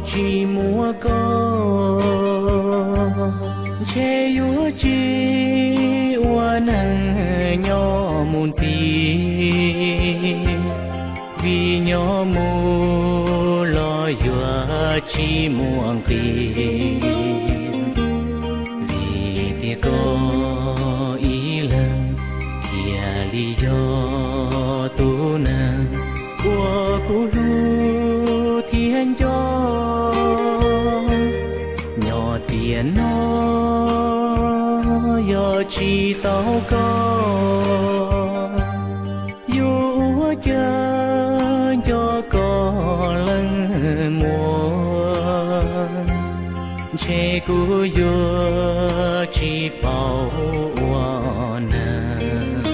Tsis muaj koj, ntshe yuav tsis ua neeg nyob mus ntxiv, vim nyob mus los yuav tsis muaj nqis. Vim tias koj ib leeg thiaj li yog tus neeg uas kuv hlub thiab nco. Nyob tiam no yog tsis tau koj, yuav ua cas nco koj leej muag, ntshe kuv yuav tsis paub ua neeg.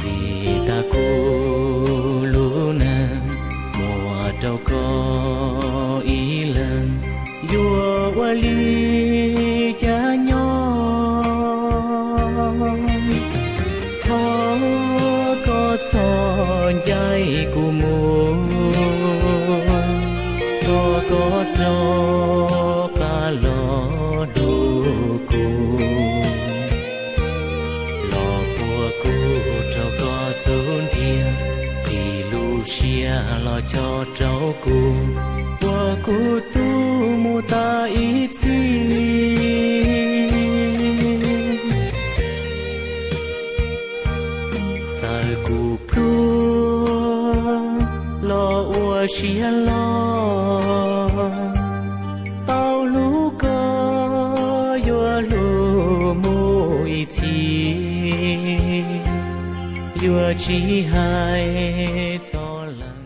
Vim tas kuv lub neej muaj rau koj ib leeg, yuav ua li cas nyob. Thov koj txhob ncaim kuv mus, thov koj rov qab los hlub kuv, los puag kuv rau koj xub ntiag, vim lub siab los cho rau kuv, ua kuv tu mus tas ib txhis. Txawm kuv pluag los ua siab loj, tau hlub koj yuav hlub mus ib txhis, yuav tsis hais txog lawm.